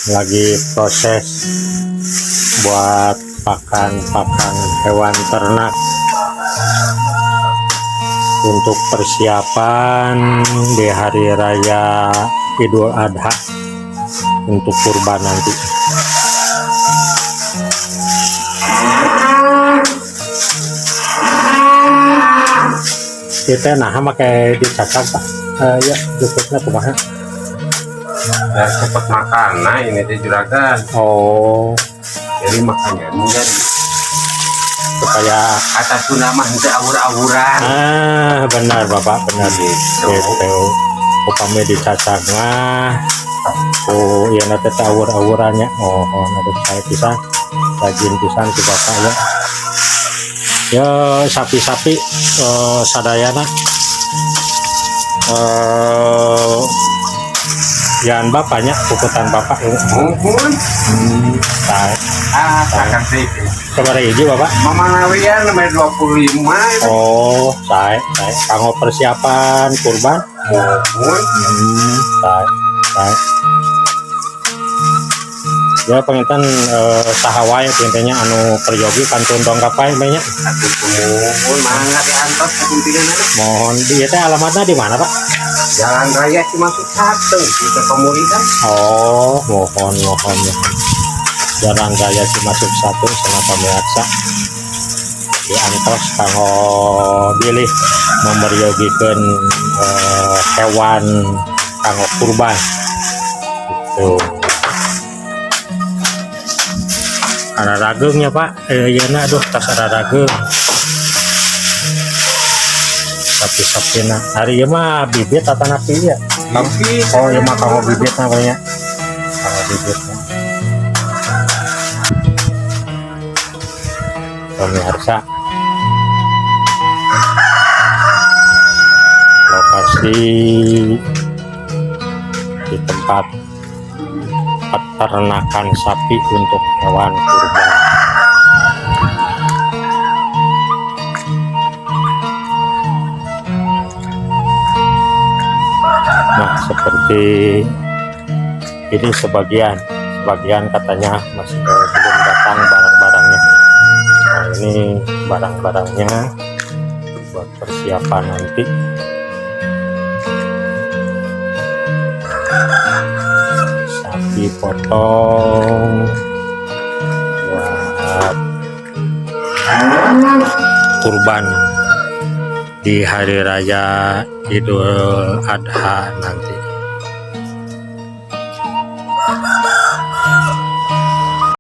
Lagi proses buat pakan-pakan hewan ternak untuk persiapan di hari raya Idul Adha untuk kurban nanti. Kita nah make dicacag, Pak. Ya, jukutna kumaha? Ya, cepet makan nah ini teh, juragan. Oh, jadi makanya menjadi supaya kata Sunda mah henteu awur-awuran. Ah, benar, Bapak, benar. Gitu. Gitu. Upami dicacag mah, oh iya, nanti teh awur-awurannya. Oh, nanti saya pisan, rajin pisan si Bapak ya. Ya, sapi-sapi sadayana jangan bapaknya, puputan bapak ini. Muhun. Nah, Ah, sakan sih. Sabaraha hiji, Bapak? Mama Nawian nomor 25 itu. Oh, saya kanggo persiapan kurban. Muhun. Saya. Ya, panginten saha wae pangintennya anu peryogi kantun dongkap wae nya. Atuh muhun, mangga diantos sapuntinana. Mohon di teh alamatnya di mana, Pak? Jalan Raya Cimasuk 1 di Pemuridan. Oh, mohon mohon mohon. Jalan Raya Cimasuk 1 sama pemirsa. Diantos kanggo bilih memeryogikeun hewan kanggo kurban. Gitu. Ararageung nya, Pak. Eh, ieu na, aduh, tas ararageung. Sapi-sapina. Ari ieu mah bibit atanapi ya? Tapi Oh, ieu mah kanggo bibit namanya. Kanggo bibitnya. Pemirsa, lokasi di tempat peternakan sapi untuk hewan kurban. Nah, seperti ini sebagian, sebagian katanya masih belum datang barang-barangnya. Nah, ini barang-barangnya buat persiapan nanti. Sapi potong buat kurban di hari raya Idul Adha nanti.